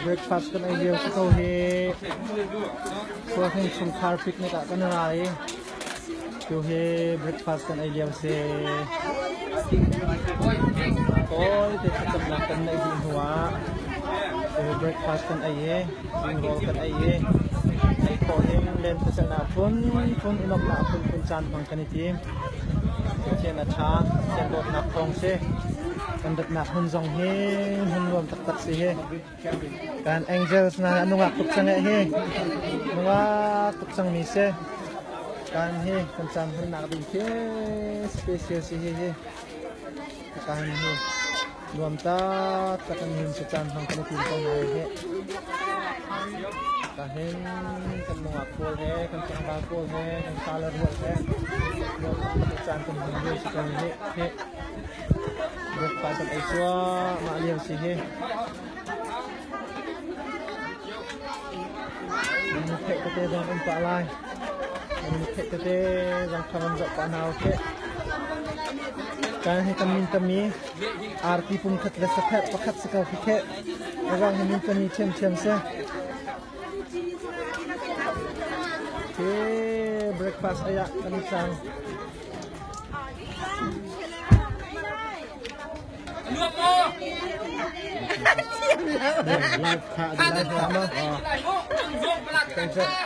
Breakfast kan ei lio si ko hi. Khuahring chungkhar picnic ah kan ra i tu hi breakfast kan ei lio si. Kawl te thlacamnak kan neih dih hnu ah breakfast kan ei i zing rawl kan ei i ei khawh hin lentecelhnak phunphun i nuamhnak phunphun caan hmang kan i tim. Pathian a ṭha, Pathian dawtnak thawng si. Kan ratnak hmun zong hi hmun nuam taktak si hi. Kan angels na nungak tuk cang eh hi. Nungak tuk cangmi si. Kan hi kan caan hmannak ding khi special si hi hi. Kan hi nuam taktak in hin si caan hmang kan i tim ko hna hi. Ka hin kan nungak pawl he, kan tlangval pawl he, kan fale rual he nuam taktak caan kan hman lio si ko hi. Hi. Breakfast kan ei cuahmah lio si hi. Nan theih tete zong um pah lai. Nan theih tete zong kha van zoh pah hna okay. Kan hi kan min tami arti pum khat le saphet pakhat si ko khi khe. Awang hi min tami thiamthiam si. Okay, breakfast ayah kan cang.